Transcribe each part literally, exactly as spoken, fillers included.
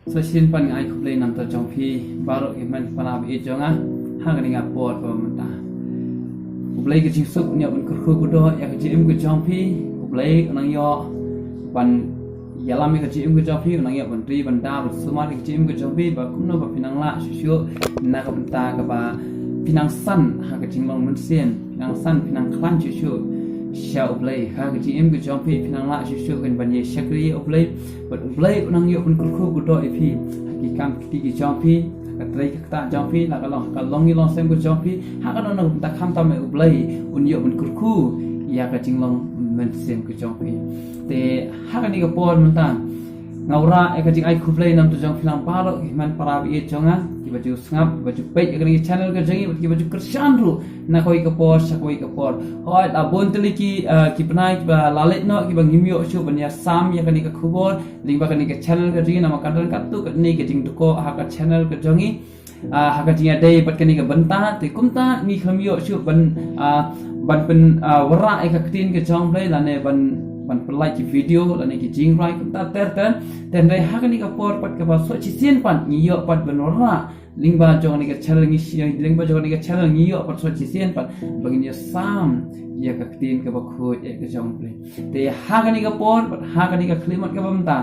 Sa shisien pat nga ai khublei na bynta jong phi baroh ki hynmen ki para ba ïeit jong nga ha kane ka por kaba mynta. U Blei ka jingsuk un ïoh ban kyrkhu kyrdoh ïa ka jingim ka jong phi. U Blei u nang ïoh ban ïalam ïa ka jingim ka jong phi, u nang ïoh ban ri ban da ban sumar ïa ka jingim ka jong phi ba kumno ba phi nang lah shuh shuh na ka bynta kaba phi nang san ha ka jinglong mynsiem, phi nang san, phi nang khlaiñ shuh shuh sha U Blei ha ka jingim ka jong phi, phi nang lah shuh shuh kan ban ïa shakri ïa U Blei. Bad U Blei u nang ïoh ban kyrkhu kyrdoh ïa phi ha ki kam ki kti ki jong phi, ha ka trei ka ktah jong phi, la ka long ha ka longïing longsem ka jong phi, ha kano kano ka bynta khamtam eh U Blei un ïoh ban kyrkhu ïa ka jinglong mynsiem ka jong phi. Te ha kane ka por mynta nga wanrah ïa ka jingai khublei na bynta jong phi lang baroh ki hynmen para ba ïeit jong nga kiba ju sngap, kiba ju peit ïa kane ka channel ka jong ngi bad kiba ju kyrshan ruh na kawei ka por sha kawei ka por. Hooid, la bun tylli ki, ah, ki bnai kiba la leit noh kiba ngim ïoh shuh ban ïa sam ïa kane ka khubor lyngba kane ka channel ka jong ngi, namar ka don katto katne ka jingdukor ha ka channel ka jong ngi, ah, ha ka jingïadei bad kane ka bynta. Te kumta ngi khlem ïoh shuh ban, ah, ban pyn, ah, wanrah ïa ka ktien ka jong U Blei lane ban, ban pynlait ki video lane ki jingrwai kumta ter ter. Te hynrei ha kane ka por pat kaba sot shisien pat ngi ïoh pat ban wanrah lyngba jong kane ka channel ngi shi, lyngba jong kane ka channel ngi ïoh pat sot shisien pat ba ngin ïa sam ïa ka ktien kaba khuid eh ka jong U Blei. Te ha kane ka por bad ha kane ka khyllipmat kaba mynta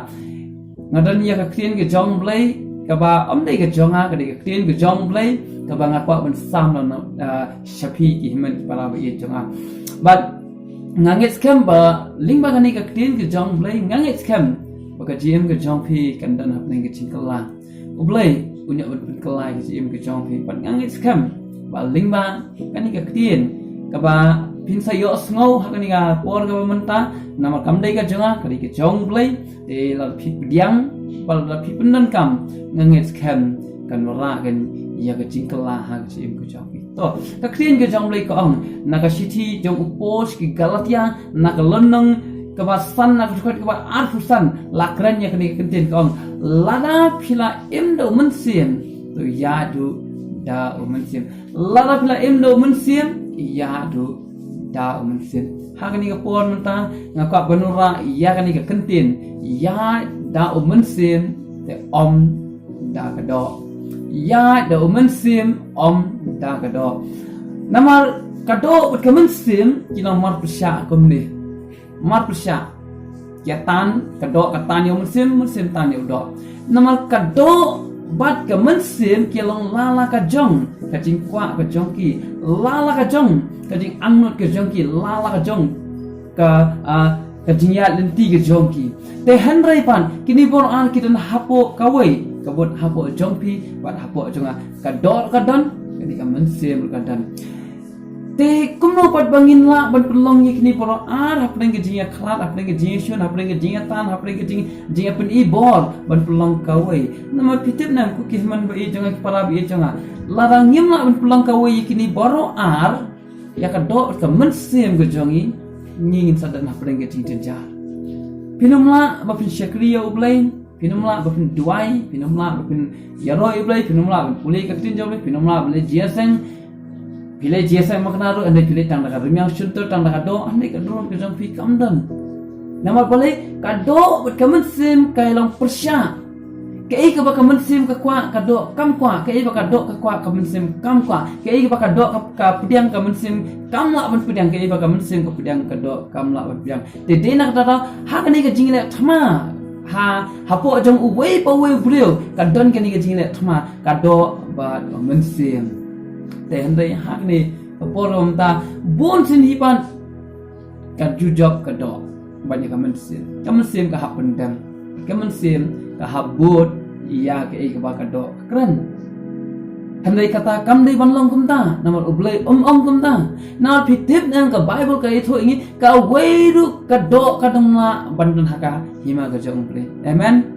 nga don ïa ka ktien ka jong U Blei kaba ym dei ka jong nga, ka dei ka ktien ka jong U Blei kaba nga kwah ban sam na, ah, sha phi ki hynmen ki para ba ïeit jong nga. Bad nga ngeit skhem ba lyngba kane ka ktien ka jong U Blei nga ngeit skhem ba ka jingim ka jong phi kan don hapdeng ka jingkylla. U Blei un ïoh ban pynkylla ïa ka jingim ka jong phi. Bad nga ngeit skhem ba lyngba kane ka ktien kaba phin sa ïohsngew ha kane ka por kaba mynta, namar kam dei ka jong nga, ka dei ka jong U Blei. Te lada phi pdiang bad lada phi pyndonkam, nga ngeit skhem kan wanrah kan ïa ka jingkylla ha ka jingim ka jong phi. To, ka ktien ka jong U Blei ka ong na ka shithi jong u Paul sha ki Galatia, na ka lynnong kaba san, na ka dkhot kaba arphew san, la kren ïa kane ka ktien ka ong, lada phi la im da U Mynsiem, to ïaid ruh da U Mynsiem. Lada phi la im da U Mynsiem, ïaid ruh da U Mynsiem. Ha kane ka por mynta nga kwah ban wanrah ïa kane ka ktien, ïaid da U Mynsiem, te ym da ka doh. Ïaid da U Mynsiem, ym da ka doh. Namar ka doh bad ka mynsiem ki long marpyrshah kumne. Marpyrshah. Ki ïa tan, ka doh ka tan ïa U Mynsiem, Mynsiem tan ïa u doh. Namar ka doh bad ka mynsiem ki long la la ka jong ka jingkwah ka jong ki, la la ka jong ka jingangnud ka jong ki, la la ka jong ka, ah, ka jingïaid lynti ka jong ki. Te hynrei pat kine baroh ar ki don hapoh kawei ka bud, hapoh jong phi bad hapoh jong nga. Ka doh ka don, kane ka mynsiem ka don. Te kumno pat ba ngin lah ban pynlong ïa kine baroh ar hapdeng ka jingïakhlad, hapdeng ka jingïashun, hapdeng ka jingïatan, hapdeng ka jing, jingïapyni bor ban pynlong kawei? Namar phi tip ne em ko ki hynmen ba ïeit jong nga, ki para ba ïeit jong nga, lada ngim lah ban pynlong kawei ïa kine baroh ar, ïa ka doh ka mynsiem ka jong ngi, ngi ngin sa don hapdeng ka jingjynjar. Phin ym lah ba phin shakri ïa U Blei, phin ym lah ba phin duwai, phin ym lah ba phin ïaroh ïa U Blei, phin ym lah ban pule ka ktien jong U Blei, phin ym lah ban leit jingïaseng. Phi leit jingïaseng makna ruh, hynrei phi leit tang da ka rymmiang shyntur, tang da ka doh, hynrei ka doh ka jong phi kam don. Namar balei? Ka doh bad ka mynsiem ka long pyrshah. Kaei kaba ka mynsiem ka kwah, ka doh kam kwah. Kaei ba ka doh ka kwah, ka mynsiem kam kwah. Kaei kaba ka doh ka, ka pdiang, ka mynsiem kam lah ban pdiang. Kaei ba ka mynsiem ka pdiang, ka doh kam lah ban pdiang. Te dei na kata ka daw, ha kane ka jingleh thma, ha, hapoh jong uwei pa uwei u briew ka don kane ka jingleh thma, ka doh bad ka mynsiem. Te hynrei ha kane ka por mynta, bun sien hi pat ka ju jop ka doh bad ïa ka mynsiem. Ka mynsiem ka hap pyndem, ka mynsiem ka hap bud ïa kaei kaba ka doh ka kren. Hynrei kata kam dei ban long kumta, namar U Blei um ong kumta. Namar phi tip ne em, ka Baibl ka ïathuh ïa ngi, kawei ruh ka doh kam lah ban don ha ka hima ka jong U Blei. Amen.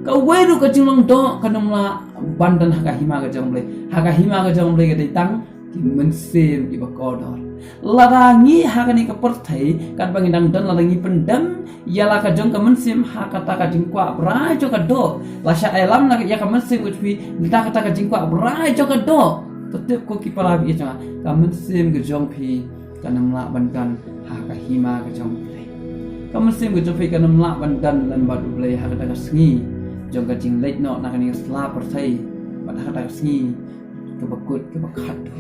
Kawei ruh ka jinglong doh kam lah ban don ha ka hima ka jong U Blei. Ha ka hima ka jong U Blei ka dei tang ki mynsiem kiba kordor. Lada ngi ha kane ka pyrthei, katba ngi dang don, lada ngi pyndem ïa la ka jong ka mynsiem ha kata ka jingkwah brai jong ka doh, la shah ïalam la ïa ka mynsiem ka jong phi da kata ka jingkwah brai jong ka doh, to tip ko ki para ba ïeit jong nga, ka mynsiem ka jong phi kan ym lah ban don ha ka hima ka jong U Blei. Ka mynsiem ka jong phi kan ym lah ban don lem bad U Blei ha kata ka sngi. jong ka jingleit noh na kane ka sla pyrthei bad ha kata ka sngi kaba kut kaba khatduh.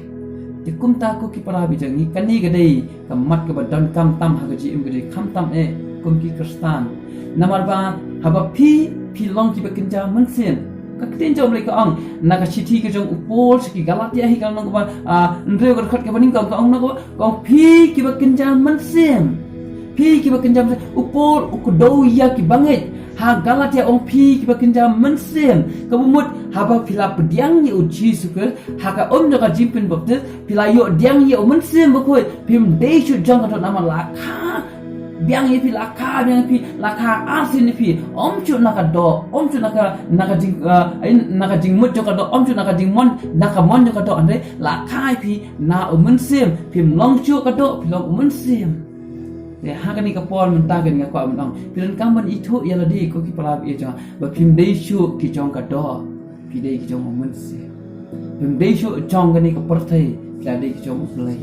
Te kumta ko ki para bangeit jong ngi, kane ka dei ka mat kaba donkam tam ha ka jingim ka jong ngi, khamtam eh kum ki Khristan. Namar ba haba phi, phi long kiba kynja mynsiem, ka ktien jong U Blei ka ong na ka shithi ka jong u Paul sha ki Galatia hi ka long kaba, ah, hynriew ka dkhot kaba nyngkong ka ong na kaba, ka ong phi kiba kynja mynsiem. Phi kiba kynja mynsiem. U Paul u kdew ïa ki bangeit ha Galatia, ong phi kiba kynja mynsiem. Kaba mut haba phi la pdiang ïa U Jisu Khrist ha ka um jong ka jingpynbaptis, phi la ïoh pdiang ïa U Mynsiem Bakhuid, phim dei shuh jong ka doh namar la kha biang ïa phi, la kha biang ïa phi, la kha arsien ïa phi. Ym shuh na ka doh, ym shuh na ka, na ka jing, eh, na ka jingmut jong ka doh, ym shuh na ka jingmon, na ka mon jong ka doh, hynrei la kha ïa phi na U Mynsiem. Phim long shuh ka doh, phi long U Mynsiem. Te ha kane ka por mynta kane nga kwah ban ong, phi donkam ban ithuh ïa lade ko ki para bangeit jong nga, ba phim dei shuh ki jong ka doh, phi dei ki jong U Mynsiem. Phim dei shuh jong kane ka pyrthei, phi la dei ki jong U Blei.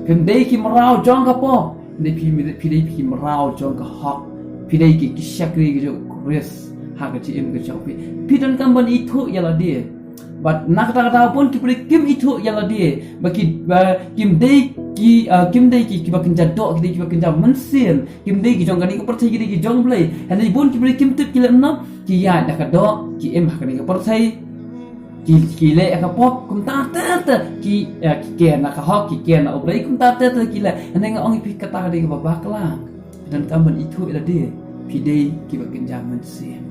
Phim dei ki mraw jong ka pop, hynrei phi, phi dei ki mraw jong ka hok. Phi dei ki, ki shakri ki jong U Khrist ha ka jingim ka jong phi. Phi donkam ban ithuh ïa lade. Bad na kata ka daw bun ki briew kim ithuh ïa lade ba ki, ba kim dei ki, ah, kim dei ki, kiba kynja doh, ki dei kiba kynja mynsiem. Kim dei ki jong kane ka pyrthei, ki dei ki jong U Blei. Hynrei bun ki briew kim tip, ki leh kumno, ki ïaid da ka doh, ki im ha kane ka pyrthei, ki, ki leh ïa ka pop. Kumta ter ter ki, eh, ki ker na ka hok, ki ker na U Blei, kumta ter ter ki leh. Hynrei nga ong ïa phi, kata ka dei kaba bakla. Phi donkam ban ithuh ïa lade, phi dei kiba kynja mynsiem.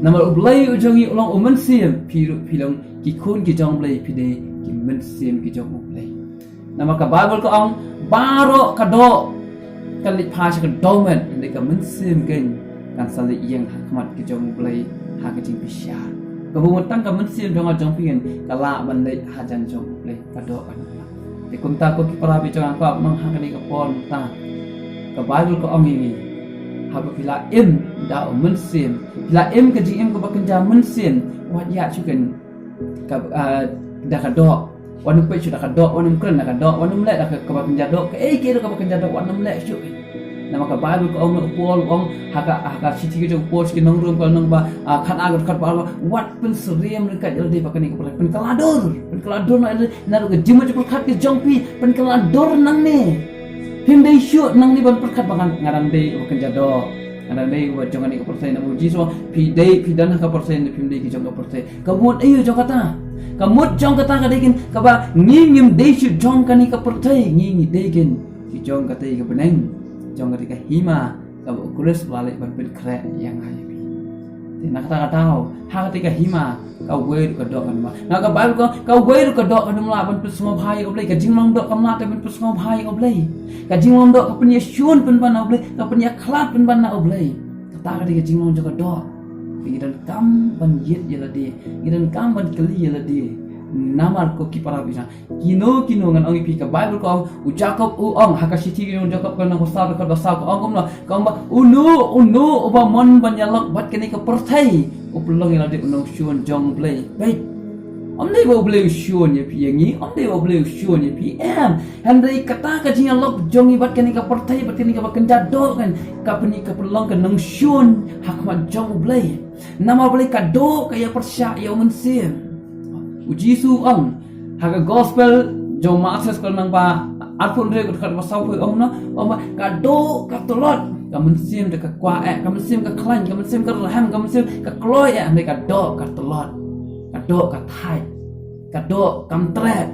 Namar U Blei u jong ngi u long U Mynsiem, phi ruh phi long ki khun ki jong U Blei, phi dei ki mynsiem ki jong U Blei. Namar ka Baibl ka ong, baroh ka doh kan leit phai sha ka doh met, hynrei ka mynsiem keiñ kan sa leit ïeng ha khmat ki jong U Blei ha ka jingbishar. Kaba mut tang ka mynsiem jong nga jong phi keiñ ka lah ban leit hajan jong U Blei, ka doh kan. Te kumta ko ki para bangeit jong nga, kwah ban ong ha kane ka por mynta, ka Baibl ka ong ïa ngi, haba phi la im da U Mynsiem, phi la im ka jingim kaba kynja mynsiem, wat ïaid shuh keiñ ka, ah, da ka doh. Wat nym peit shuh da ka doh, wat nym kren da ka doh, wat nym leh da ka, kaba kynja doh, kaei kaei ruh kaba kynja doh, wat nym leh shuh keiñ. Namar ka Baibl ka ong, na u Paul u ong ha ka, ha ka shithi ka jong u Paul sha ki nong Rom, ka long ba, ah, khatnah ka dkhot ba ar, wat pynsyriem ryngkat ïa lade bad kane ka pyrthei. Pynkylla dur, pynkylla dur na, naduh ka jingmut jingpyrkhat ka jong phi, pynkylla dur nangne. Phim dei shuh nangne ban pyrkhat ba nga, nga dang dei uba kynja doh, nga dang dei uba jong kane ka pyrthei. Namar U Jisu u ong, phi dei, phi don ha ka pyrthei, hynrei phim dei ki jong ka pyrthei. Ka mut aïu jong kata? Ka mut jong kata ka dei keiñ kaba ngi ngim dei shuh jong kane ka pyrthei, ngi ngi dei keiñ ki jong katei ka bneng, jong katei ka hima kaba U Khrist u la leit ban pynkhreh ïa nga ïa phi. Te na kata ka daw, ha katei ka hima, kawei ruh ka doh kam lah. Nga, ka Baibl ka ong, kawei ruh ka doh kam lah ban pynsngewbha ïa U Blei. Ka jinglong doh kam lah te ban pynsngewbha ïa U Blei. Ka jinglong doh ka pynïashun pynban na U Blei, ka pynïakhlad pynban na U Blei. Kata ka dei ka jinglong jong ka doh. Te ngi donkam ban ïit ïa lade, ngi donkam ban kylli ïa lade. Namar ko ki para bangeit, kino kino, ngan ong ïa phi, ka Baibl ka ong, u Jakob u ong, ha ka shithi ka jong u Jakob ka lynnong ba saw, dkhot ba saw, ka ong kumno, ka ong ba uno uno uba mon ban ïalok bad kane ka pyrthei, u pynlong ïa lade u nongshun jong U Blei. Peit. Ym dei ba U Blei u shun ïa phi ïa ngi, ym dei ba U Blei u shun ïa phi, em. Hynrei kata ka jingïalok jong ngi bad kane ka pyrthei, bad kane kaba kynja doh keiñ, ka pyn, ka pynlong ka nongshun ha khmat jong U Blei. Namar balei? Ka doh ka ïapyrshah ïa U Mynsiem. U Jisu u ong ha ka Gospel jong u Mathaios ka lynnong ba arphew hynriew, ka dkhot ba sawphew, u ong kumno, u ong ba ka doh ka tlot, ka mynsiem te ka kwah eh, ka mynsiem ka khlaiñ, ka mynsiem ka rhem, ka mynsiem ka kloi eh, hynrei ka doh ka tlot, ka doh ka thait, ka doh kam treh.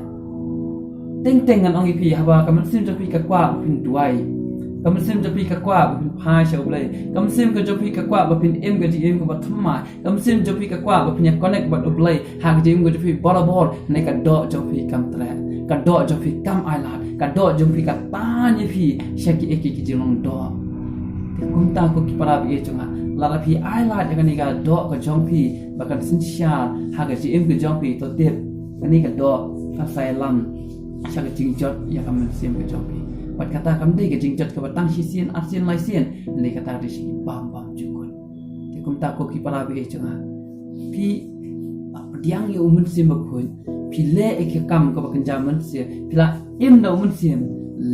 Teng teng ngan ong ïa phi, haba ka mynsiem jong phi ka kwah ba phin duwai, ka mynsiem jong phi ka kwah ba phin phai sha U Blei, ka mynsiem ka jong phi ka kwah ba phin im ka jingim kaba thymmai, ka mynsiem jong phi ka kwah ba phin ïa connect bad U Blei ha ka jingim ka jong phi barabor, hynrei ka doh jong phi kam treh, ka doh jong phi kam ailad, ka doh jong phi ka tan ïa phi sha kiei kiei ki jinglong doh. Te kumta ko ki para bangeit jong nga, lada phi ailad ïa kane ka doh ka jong phi ba kan synshar ha ka jingim ka jong phi, to tip, kane ka doh kan sa ïalam sha ka jingjot ïa ka mynsiem ka jong phi. Bad kata kam dei ka jingjot kaba tang shisien, arsien, laisien, hynrei kata ka dei sha ki bam bam jukut. Te kumta ko ki para bangeit jong nga, phi pdiang ïa U Mynsiem Bakhuid, phi leh ïa ka kam kaba kynja mynsiem, phi la im da U Mynsiem,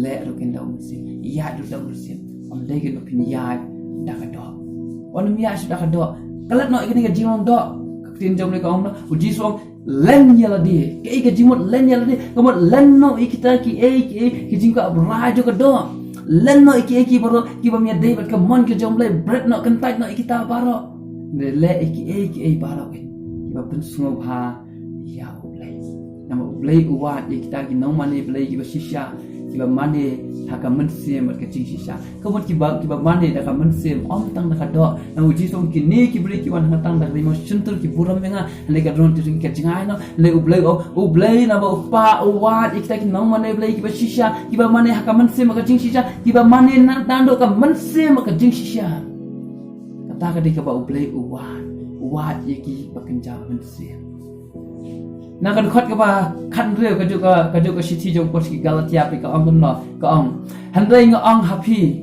leh ruh keiñ da U Mynsiem, ïaid ruh da U Mynsiem. Ym dei keiñ ba phin ïaid da ka doh. Wat nym ïaid shuh da ka doh. Klet noh ïa kane ka jinglong doh. Ka ktien jong U Blei ka ong noh, U Jisu u ong, len ïa lade. Kaei ka jingmut len ïa lade? Ka mut len noh ïa kita kiei kiei ki jingkwah brai jong ka doh. Len noh ïa kiei kiei baroh kiba ym ïadei bad ka mon ka jong U Blei, bret noh, kyntait noh ïa kita baroh. Leh ïa kiei kiei baroh kiba pynsngewbha ïa U Blei. Namar U Blei u wad ïa kita ki nongmane Blei kiba shisha, kiba mane ha ka mynsiem bad ka jingshisha. Ka mut kiba, kiba mane da ka mynsiem, ym tang da ka doh. Namar U Jisu u ong, kine ki briew ki wan hangta tang da ka ri mawshyntur, ki burom ïa nga. Hynrei ka dohnud ki jngai noh. Hynrei U Blei u ong, U Blei namar U Kpa u wad ïa kita ki nongmane Blei kiba shisha, kiba mane ha ka mynsiem bad ka jingshisha, kiba mane na, naduh ka mynsiem bad ka jingshisha. Kata ka dei kaba U Blei u wad, u wad ïa kiba kynja mynsiem. Na ka dkhot kaba khathynriew ka jong ka, ka jong ka shithi jong u Paul sha ki Galatia, phi, ka ong kumno, ka ong, hynrei nga ong ha phi,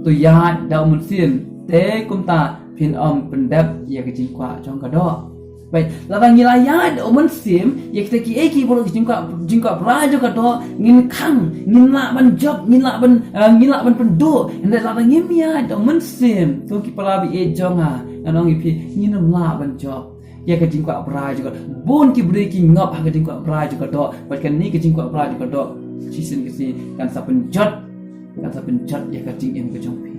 to ïaid da U Mynsiem, te kumta phin ym pyndep ïa ka jingkwah jong ka doh. Peit, lada ngi la ïaid da U Mynsiem, ïa kita kiei kiei baroh ki jingkwah, jingkwah brai jong ka doh ngin khang, ngin lah ban jop, ngin lah ban, eh, ngin lah ban pynduh. Hynrei lada ngim ïaid da U Mynsiem, to ki para baieit jong nga, ngan ong ïa phi, ngin ym lah ban jop ïa ka jingkwah brai jong ka doh. Bun ki briew ki ngop ha ka jingkwah brai jong ka doh. Bad kane ka jingkwah brai jong ka doh, shisien ka sngi kan sa pynjot, kan sa pynjot ïa ka jingim ka jong phi.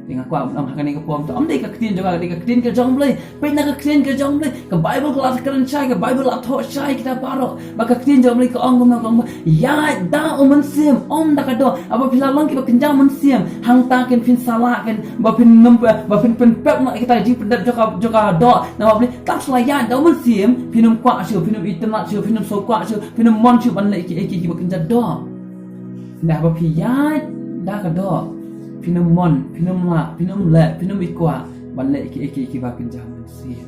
Te nga kwah ban ong ha kane ka por, to ym dei ka ktien jong nga, ka dei ka ktien ka jong U Blei. Peit na ka ktien ka jong U Blei. Ka Baibl ka la kren shai, ka Baibl la thoh shai kita baroh. Ba ka ktien jong U Blei ka ong kumno, ka ong, ïaid da U Mynsiem, ym da ka doh. Haba phi la long kiba kynja mynsiem, hangta kin phin sa lah kin ba phin nym, ba phin pynpep noh ïa kita ki jingpyndep jong ka, jong ka doh. Namar balei? Tang shu la ïaid da U Mynsiem, phin ym kwah shuh, phin ym itynnad shuh, phin ym sngewkwah shuh, phin ym mon shuh ban leh kiei kiei kiba kynja doh. Hynrei haba phi ïaid da ka doh, phin ym mon, phin ym lah, phin ym leh, phin ym kwah ban leh kiei kiei kiba kynja mynsiem.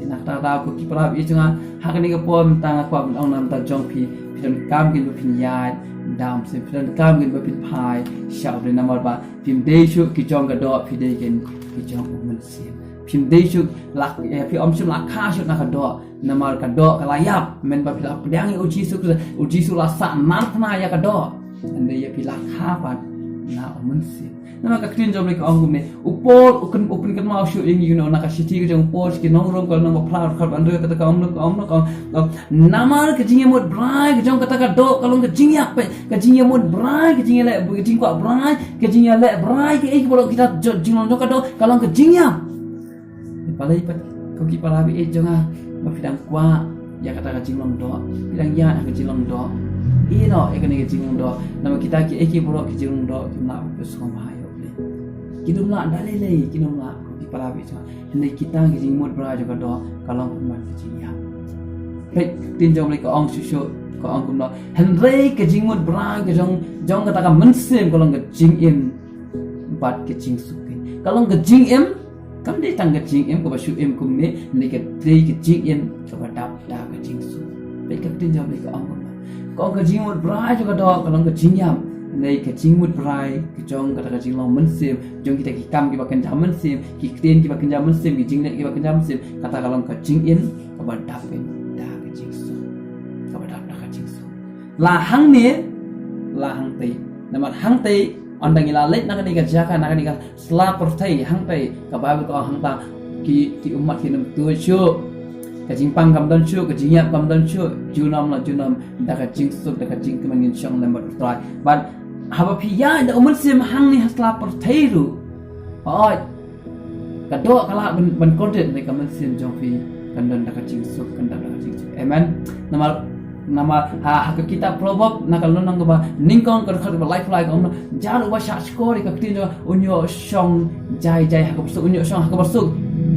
Te na kata ka daw, ko ki para baieit jong nga, ha kane ka por mynta nga kwah ban ong na ka bynta jong phi, phi donkam kein ba phin ïaid da U Mynsiem, phi donkam kein ba phin phai sha U Blei, namar ba phim dei shuh ki jong ka doh, phi dei kein ki jong U Mynsiem. Phim dei shuh la, eh, phi ym shym la kha shuh na ka doh, namar ka doh ka la ïap. Mynba phi la pdiang ïa U Jisu Khrist, U Jisu la sahnarphna ïa ka doh. Hynrei ïa phi la kha pat na U Mynsiem. Namar ka ktien jong U Blei ka ong kumne, u Paul u kyn, u pynkynmaw shuh ïa ngi, you know, na ka shithi ka jong u Paul sha ki nong Rom, ka lynnong ba phra, dkhot ba hynriew, kata ka ong, ka ong, ka ong, namar ka jingïamut brai ka jong kata ka doh ka long ka jingïap, peit, ka jingïamut brai, ka jingïaleh, ka jingkwah brai, ka jingïaleh brai, kaei kaba long kita, jot jinglong jong ka doh ka long ka jingïap. Balei pat, ko ki para baieit jong nga, ba phi dang kwah ïa kata ka jinglong doh, phi dang ïaid ha ka jinglong doh. Ïeh noh ïa kane ka jinglong doh. Namar kita kiei kiei baroh ki jinglong doh kim lah ban pynsngewbha ïa U Blei. Kin ym lah da lei lei, kin ym lah, ko ki para baieit jong nga. Hynrei kita, ka jingmut brai jong ka doh ka long pynban ka jingïap. Peit, ka ktien jong U Blei ka ong shuh shuh, ka ong kumno, hynrei ka jingmut brai ka jong, jong kata ka mynsiem ka long ka jingim bad ka jingsuk. Ka long ka jingim, kam dei tang ka jingim kaba shu im kumne, hynrei ka dei ka jingim kaba dap da ka jingsuk. Peit, ka ktien jong U Blei ka ong kumno. Ka ong ka jingmut brai jong ka doh ka long ka jingïap, hynrei ka jingmut brai ka jong kata ka jinglong mynsiem, jong kita ki kam kiba kynja mynsiem, ki ktien kiba kynja mynsiem, ki jingleh kiba kynja mynsiem, kata ka long ka jingim kaba dap da ka jingsuk. Kaba dap da ka jingsuk. La hangne, la hangtei. Namar hangtei, ynda ngi la leit na kane ka jaka, na kane ka sla pyrthei, hangtei, ka Baibl ka ong hangta, ki, ki ummat kin ym tuid shuh. Ka jingpang kam don shuh, ka jingïap kam don shuh, junom la junom, da ka jingsuk, da ka jingkmen ngin shong lem bad U Trai. Bad haba phi ïaid da U Mynsiem hangne ha sla pyrthei ruh, hooid, ka doh ka lah ban, ban kordit, hynrei ka mynsiem jong phi kan don da ka jingsuk, kan don da ka jingsuk. Amen. Namar, namar ha, ha ka kitab Proverb, na ka lynnong kaba nyngkong, ka dkhot kaba laiphew lai, ka ong, jar uba shahshkor ïa ka ktien jong u, un ïoh shong jai jai ha kaba suk, un ïoh shong ha kaba suk.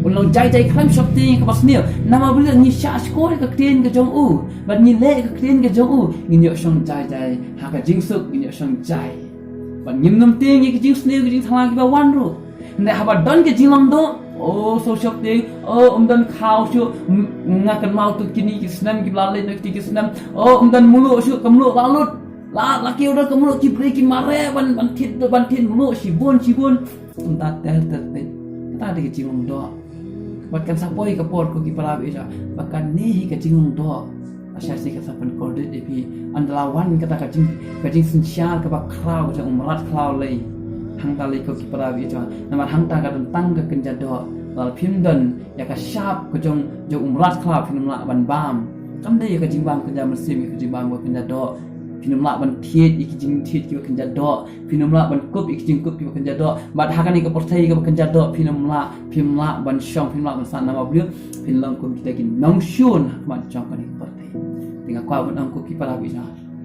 Un long jai jai khlem sheptieng ha kaba sniew. Namar balei? Ngi shahshkor ïa ka ktien ka jong u, bad ngi leh ïa ka ktien ka jong u, ngin ïoh shong jai jai ha ka jingsuk, ngin ïoh shong jai. Bad ngim nym tieng ïa ka jingsniew, ka jingthala kiba wan ruh. Hynrei haba don ka jinglong doh, o, shu sheptieng, o, ym don khaw shuh, m-, nga kynmaw tu kine ki snem kiba la leit noh, kine ki snem, o, ym don mluh shuh, ka mluh la lut. La, la kiew don ka mluh, ki briew ki mareh ban, ban thied, ban thied mluh shibun shibun. Kumta ter ter peit. Kata dei ka jinglong doh. Bad kan sa poi ka por, ko ki para baieit, ba kane hi ka jinglong doh, lashai sngi kan sa pynkordit ïa phi. Ynda la wan kata ka jing, ka jingsynshar kaba khraw, ka jong u mrad khlaw lei, hangta lei, ko ki para baieit, namar hangta ka don tang ka kynja doh. Lada phim don ïa ka shap ka jong jong u mrad khlaw, phin ym lah ban bam. Kam dei ïa ka jingbam kynja mynsiem, ïa ka jingbam kynja doh. Phin ym lah ban thied ïa ki jingthied kiba kynja doh. Phin ym lah ban kup ïa ki jingkup kiba kynja doh. Bad ha kane ka pyrthei kaba kynja doh phin ym lah, phim lah ban shong, phim lah ban sah namar balei? Phin long kum kita ki nongshun ha khmat jong kane ka pyrthei. Te nga kwah ban ong ko ki para bangeit,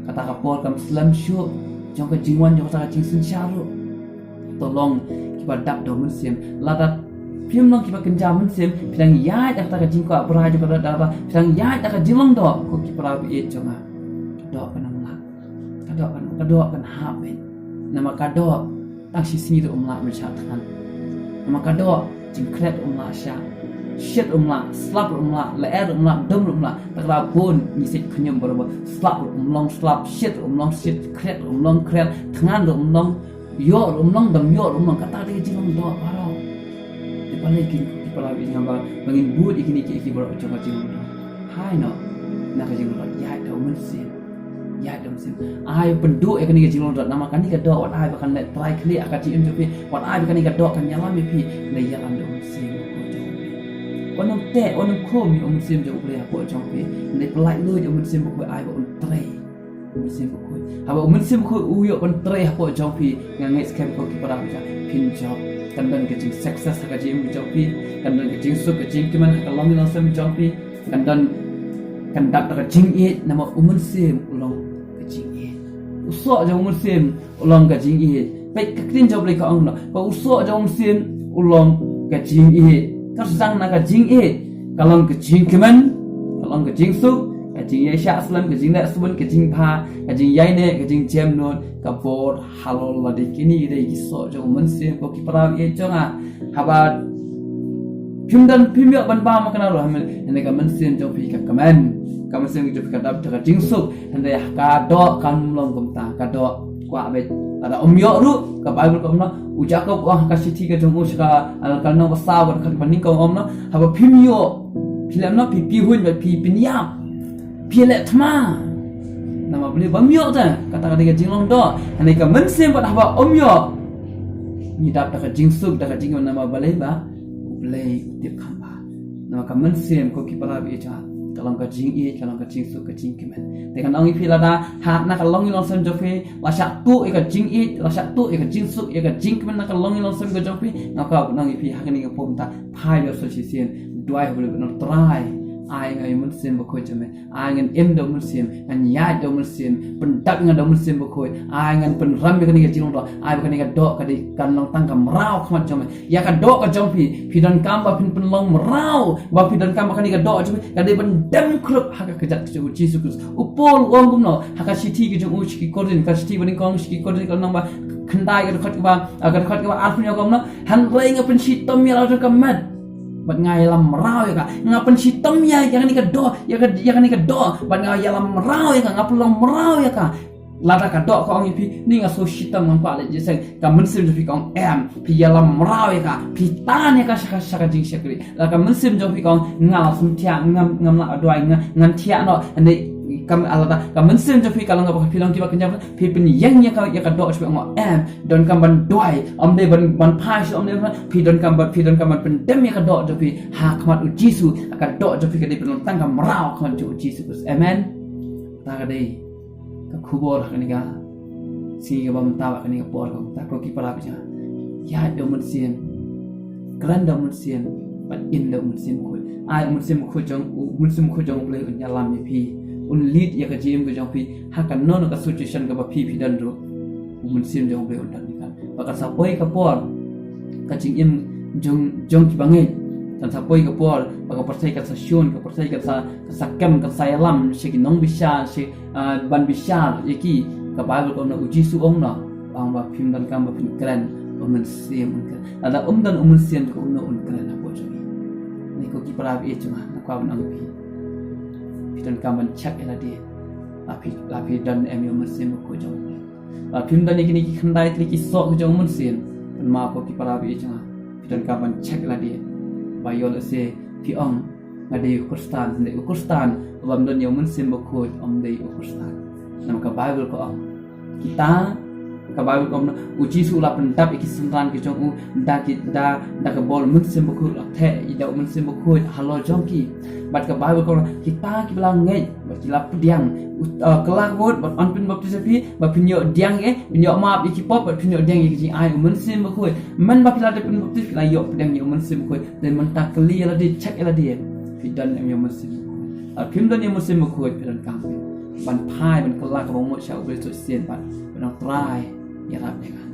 kata ka por kam slem shuh jong ka jingwan jong kata ka jingsynshar ruh. To long kiba dap da u mynsiem. Lada phim long kiba kynja mynsiem, phi dang ïaid da kata ka jingkwah brai jong ka doh, da phi dang ïaid da ka jinglong doh, ko ki para bangeit jong nga. Ka doh kan ym lah. Ka doh kan, ka doh kan hap beit. Namar ka doh tang shi sngi ruh ym lah ban shah thngan. Namar ka doh jingkhret ruh ym lah shah. Shit ruh ym lah, slap ruh ym lah, lyer ruh ym lah, dum ruh ym lah. Te ka bun ngi sait khñium barabor. Slap ruh ym long slap, shit ruh ym long shit, khret ruh ym long khret, thngan ruh ym long, ïoh ruh ym long, dang ïoh ruh ym long, kata ka dei ka jinglong doh baroh. Te balei ki, ki para bangeit, ba ngin bud ïa kine ki, ki baroh jong ka jinglong doh? Hai noh na ka jinglong doh, ïaid da u mynsiem. Ïaid da u mynsiem. Ai pynduh ïa kane ka jinglong doh, namar kane ka doh wat ai ba kan leh trai khlieh ha ka jingim jong phi, wat ai ba kane ka doh kan ïalam ïa phi, leh ïalam da u mynsiem jong phi. Wat nym teh, wat nym khum ïa u mynsiem jong U Blei hapoh jong phi, leh pyllait luid ïa u Mynsiem Bakhuid, ai ba un trei. Mynsiem Bakhuid. Haba u Mynsiem Bakhuid u ïoh ban trei hapoh jong phi, nga ngeit skhem ko ki para bangeit, phin jop. Kan don ka jingsuccess ha ka jingim jong phi, kan don ka jingsuk ka jingkmen ha ka longïing longsem jong phi, kan don, kan dap da ka jingïeit, namar u Mynsiem u long ka jingïeit. U soh jong u Mynsiem u long ka jingïeit. Peit ka ktien jong U Blei ka ong noh, ba u soh jong u Mynsiem u long ka jingïeit. Ka sdang na ka jingïeit, ka long ka jingkmen, ka long ka jingsuk, ka jingïaishah slem, ka jingleh sbun, ka jingbha, ka jingïaineh, ka jingjemnud, ka bor halor lade. Kine ki dei ki soh jong u Mynsiem ko ki para bangeit jong nga. Haba phim don, phim ïoh ban bam ha kane ruh, hynrei ka mynsiem jong phi ka kmen, ka mynsiem jong phi ka dap da ka jingsuk. Hynrei ka doh kam long kumta, ka doh kwah beit. Lada ym ïoh ruh, ka Baibl ka ong noh, u Jakob u ong ha ka shithi ka jong u sha ka, ah, ka lynnong ba saw, ka dkhot ba nyngkong u ong noh, haba phim ïoh, phi leh noh, phi, phi hun bad phi pynïap, phi leh thma. Namar balei? Bym ïoh te, kata ka dei ka jinglong doh. Hynrei ka mynsiem pat haba ym ïoh, ngi dap da ka jingsuk, da ka jingkmen, namar balei? Ba U Blei u tip kham bha. Namar ka mynsiem ko ki para bangeit jong nga, ka long ka jingïeit, ka long ka jingsuk, ka jingkmen. Te ngan ong ïa phi, lada ha na ka longïing longsem jong phi la shah tuh ïa ka jingïeit, la shah tuh ïa ka jingsuk, ïa ka jingkmen na ka longïing longsem ka jong phi, nga kwah ban ong ïa phi ha kane ka por mynta, phai ïoh sa shisien, duwai ha U Blei, ban ong, Trai, ai nga ïa u Mynsiem Bakhuid jong me. Ai ngan im da u Mynsiem, ngan ïaid da u Mynsiem, pyndap ïa nga da u Mynsiem Bakhuid. Ai ngan pynrem ïa kane ka jinglong doh, ai ba kane ka doh ka dei, kan long tang ka mraw ha khmat jong me. Ïa ka doh ka jong phi, phi donkam ba phin pynlong mraw, ba phi donkam ba kane ka doh ka jong phi ka dei ban dem khrup ha ka kjat ka jong U Jisu Khrist. U Paul u ong kumno ha ka shithi ka jong u sha ki Korinth, ka shithi ba nyngkong sha ki Korinth, ka lynnong ba khyndai, ka dkhot kaba, ah, ka dkhot kaba arphew, u ong kumno, hynrei nga pynshitom ïa la jong ka met bad nga ïalam mraw ïa ka. Nga pynshitom ïa, ïa kane ka doh, ïa ka, ïa kane ka doh bad nga ïalam mraw ïa ka, nga pynlong mraw ïa ka. Lada ka doh ka ong ïa phi, ni nga shu shitom, ngam kwah leit jingïaseng, ka mynsiem jong phi ka ong, em, phi ïalam mraw ïa ka, phi tan ïa ka sha ka, sha ka jingshakri. Lada ka mynsiem jong phi ka ong, nga la sngewthiah, ngam, ngam lah duwai, nga, ngan thiah noh. Hynrei ka, lada ka mynsiem jong phi ka long kaba, phi long kiba kynja, phi pynïeng ïa ka, ïa ka doh jong phi, ong, em, donkam ban duwai, ym dei ban, ban phai shuh, ym dei ban, phi donkam ban, phi donkam ban pyndem ïa ka doh jong phi ha khmat U Jisu. Ka doh jong phi ka dei ban long tang ka mraw ha khmat jong U Jisu Khrist. Amen. Kata ka dei ka khubor ha kane ka sngi kaba mynta, ha kane ka por kaba mynta, ko ki para bangeit jong nga. Ïaid da u Mynsiem, kren da u Mynsiem, bad im da u Mynsiem Bakhuid. Ai u Mynsiem Bakhuid jong, u Mynsiem Bakhuid jong U Blei un ïalam ïa phi, un lead ïa ka jingim ka jong phi ha kano kano ka situation kaba phi, phi don ruh. U Mynsiem jong U Blei un don ïa ka. Ba kan sa poi ka por, ka jingim jong, jong ki bangeit, kan sa poi ka por ba ka pyrthei kan sa shun, ka pyrthei kan sa, kan sa kem, kan sa ïalam sha ki nongbishar, sha, ah, ban bishar ïa ki. Ka Baibl ka ong, u Jisu u ong noh, u ong ba phim donkam ba phin kren, u Mynsiem un kren. Lada um don u Mynsiem, kumno un kren hapoh jong ngi? Ni ko ki para bangeit jong nga, nga kwah ban ong ïa phi, phi donkam ban check ïa lade. La phi, la phi don em ïa u Mynsiem Bakhuid jong U Blei? Lada phim don ïa kine ki khyndai tylli ki soh ki jong u Mynsiem, kynmaw ko ki para bangeit jong nga, phi donkam ban check ïa lade. Ba ïoh lehse phi ong, nga dei u Khristan, hynrei u Khristan uba ym don ïa u Mynsiem Bakhuid um dei u Khristan. Namar ka Baibl ka ong, kita Ka Baibl ka ong, u Jisu u la pyndap ïa ki synran ki jong u da ki, da, da ka bor Mynsiem Bakhuid, u la theh ïa da u Mynsiem Bakhuid halor jong ki. Bad ka Baibl ka ong, kita kiba la ngeit bad ki la pdiang, u, uh, kylla ka mut bad yn pynbaptis ïa phi, bad phin ïoh pdiang ïa, phin ïoh map ïa ki pop, bad phin ïoh pdiang ïa ka jingai u Mynsiem Bakhuid. Mynba phi la dep pynbaptis, phi la ïoh pdiang ïa u Mynsiem Bakhuid. Te mynta kylli ïa lade, check ïa lade. Phi don ne em ïa u Mynsiem Bakhuid? Lada phim don ïa u Mynsiem Bakhuid, phi donkam ban phai, ban kylla kaba mut sha U Blei soh shisien bad ban ong, Trai, ïarap ïa nga.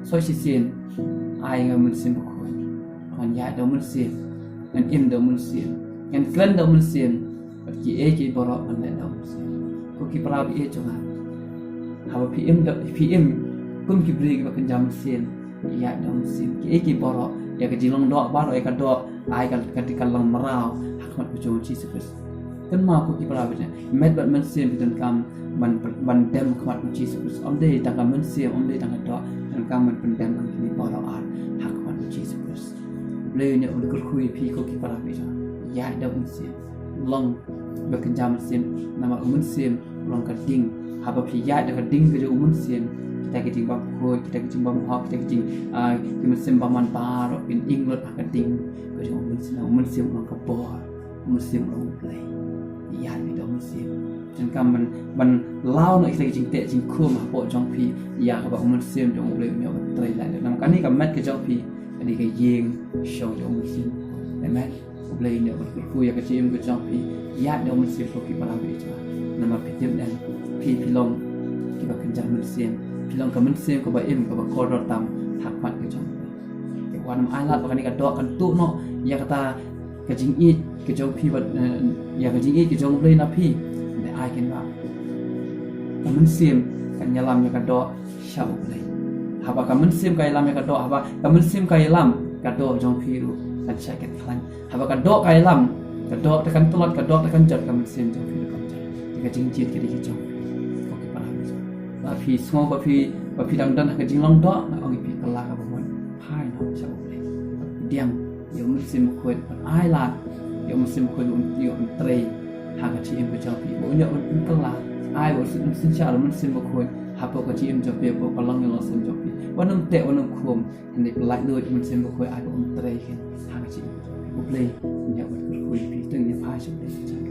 Soh shisien, ai nga u Mynsiem Bakhuid. Ngan ïaid da u Mynsiem, ngan im da u Mynsiem, ngan kren da u Mynsiem. Bad kiei kiei baroh ngan leh da u Mynsiem. Ko ki para baieit jong nga, haba phi im da, phi im kum ki briew kiba kynja mynsiem, ïaid da u Mynsiem. Kiei kiei baroh, ïa ka jinglong doh baroh, ïa ka doh, ai ka, ka, ka long mraw ha khmat ka jong u Jisu Khrist. Kynmaw ko ki para baieit, met bad mynsiem phi donkam ban, ban dem ha khmat u Jisu Khrist. Ym dei tang ka mynsiem, ym dei tang ka doh, phi donkam ban pyndem ïa kine baroh ar ha khmat u Jisu Khrist. U Blei un ïoh ban kyrkhu ïa phi ko ki para baieit. Ïaid da u Mynsiem. Long ba kynja mynsiem, namar u Mynsiem u long ka ding. Haba phi ïaid da ka ding ka jong u Mynsiem, kita ki jingbymkhuid, kita ki jingbymhok, kita ki jing, ah, ki mynsiem bymman baroh kin ing lut ha ka ding ka jong u Mynsiem. U Mynsiem u long ka bor, u Mynsiem u long U Blei. Ïaid da u Mynsiem. Phi donkam ban, ban law noh kita ki jingteh jingkhum hapoh jong phi, ïa kaba u Mynsiem jong U Blei un ïoh ban trei lait. Namar kane ka met ka jong phi ka dei ka ïing shong jong u Mynsiem. Amen. U Blei un ïoh ban kyrkhu ïa ka jingim ka jong phi, ïaid da u Mynsiem ko ki para baieit jong nga. Namar phi tip ne em, phi, phi long kiba kynja mynsiem, phi long ka mynsiem kaba im kaba kordor tam ha khmat ka jong U Blei. Te wat nym ailad ba kane ka doh kan tuh noh ïa kata ka jingïeit ka jong phi bad, eh, ïa ka jingïeit ka jong U Blei na phi. Te ai kynmaw, ka mynsiem kan ïalam ïa ka doh sha U Blei. Haba ka mynsiem ka ïalam ïa ka doh, haba ka mynsiem ka ïalam, ka doh jong phi ruh kan shah kynthlan. Haba ka doh ka ïalam, ka doh te kan tlot, ka doh te kan jot, ka mynsiem jong phi ruh kan jot. Te ka jingjied ka dei ka jong phi. Ko ki para baieit jong nga, ba phi sngew ba phi, ba phi dang don ha ka jinglong doh, nga ong ïa phi, kylla kaba mut, phai noh sha U Blei. Pdiang ïa u Mynsiem Bakhuid, ban ailad ïa u Mynsiem Bakhuid un ïoh ban trei ha ka jingim ka jong phi. Ba un ïoh ban pynkylla, ai ba un synshar u Mynsiem Bakhuid hapoh ka jingim jong phi, hapoh ka longïing longsem jong phi. Wat nym teh, wat nym khum. Hynrei pyllait lut u Mynsiem Bakhuid, ai ba un trei ha ka jingim ka jong phi. U Blei un ïoh ban kyrkhu ïa phi. To ngin ïa phai sha U Blei sha jingkyrkhu.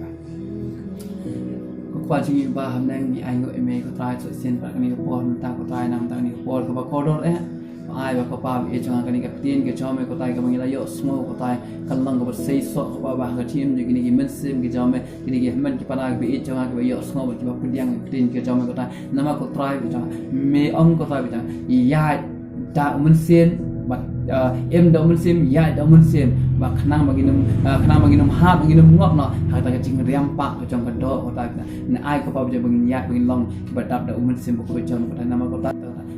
Ko Kpa jong ngi ba ha bneng, ngi ainguh ïa me ko Trai, shisien pat kane ka por mynta ko Trai, namar kane ka por kaba kordor eh. Ai ba ko Pa baieit jong nga, kane ka ktien ka jong me ko Trai kaba ngi la ïohsngew ko Trai, kan long kaba seisoh ko Pa, ba ha ka jingim jong kine ki mynsiem ki jong me, kine ki hynmen ki para baieit jong nga kiba ïohsngew bad kiba pdiang ka ktien ka jong me ko Trai. Namar ko Trai baieit jong nga, me ong ko Trai baieit jong nga, ïaid da u Mynsiem, bad, eh, im da u Mynsiem, ïaid da u Mynsiem, ba khnang ba ngin ym, eh, khnang ba ngin ym hap, ngin ym ngop noh ha kata ka jingriam pah ka jong ka doh ko Trai baieit jong nga. Ai ko Pa baieit jong nga, ba ngin ïaid, ba ngin long kiba dap da u Mynsiem Bakhuid jong me ko Trai. Namar ko Trai,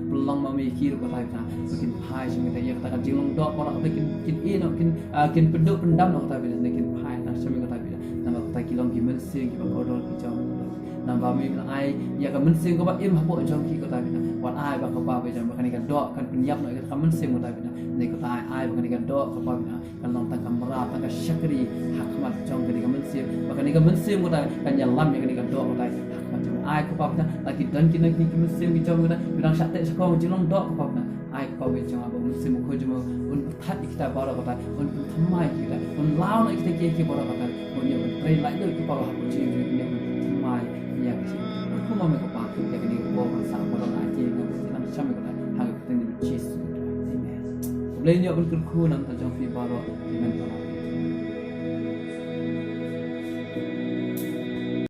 pynlong ma me ïa ki ruh ko Trai baieit jong nga, ba kin phai sha me, ïa kata ka jinglong doh baroh ba kin, kin ïeh noh, kin, ah, kin pynduh pyndam noh ko Trai baieit jong nga, kin phai noh sha me ko Trai baieit jong nga. Namar ko Trai, ki long ki mynsiem kiba kordor ki jong me ko Trai. Namar ba me la ai ïa ka Mynsiem kaba im hapoh jong ki ko Trai baieit jong nga. Wat ai ba ko Pa baieit jong nga, ba kane ka doh kan pynïap noh ïa ka Mynsiem ko Trai baieit jong nga. Namar ko Trai, ai ba kane ka doh ko Pa baieit jong nga kan long tang ka mrad, tang ka shakri ha khmat jong kane ka mynsiem. Ba kane ka mynsiem ko Trai kan ïalam ïa kane ka doh ko Trai ha khmat jong. Ai ko Pa baieit jong nga, lada ki don kine ki mynsiem ki jong me ko Trai, ki dang shah teh shah khong jinglong doh ko Pa baieit jong nga. Ai ko Pa baieit jong nga, ba u Mynsiem Bakhuid jong me un pyrthat ïa kita baroh ko Trai, un pynthymmai ïa kita, un law noh ïa kita kiei kiei baroh ko Trai, un ïoh ban trei laitluid ko Pa, ha ka jingim jong ngi, un ïoh ban pynthymmai ïa ka jingim. Kyrkhu ma me ko Pa ïa kane ka por ban sah baroh na ka jingim jong ngi, nang sha me ko Trai, ha ka kyrteng jong U Jisu. Amen. U Blei un ïoh ban kyrkhu na ka bynta jong phi baroh. Amen.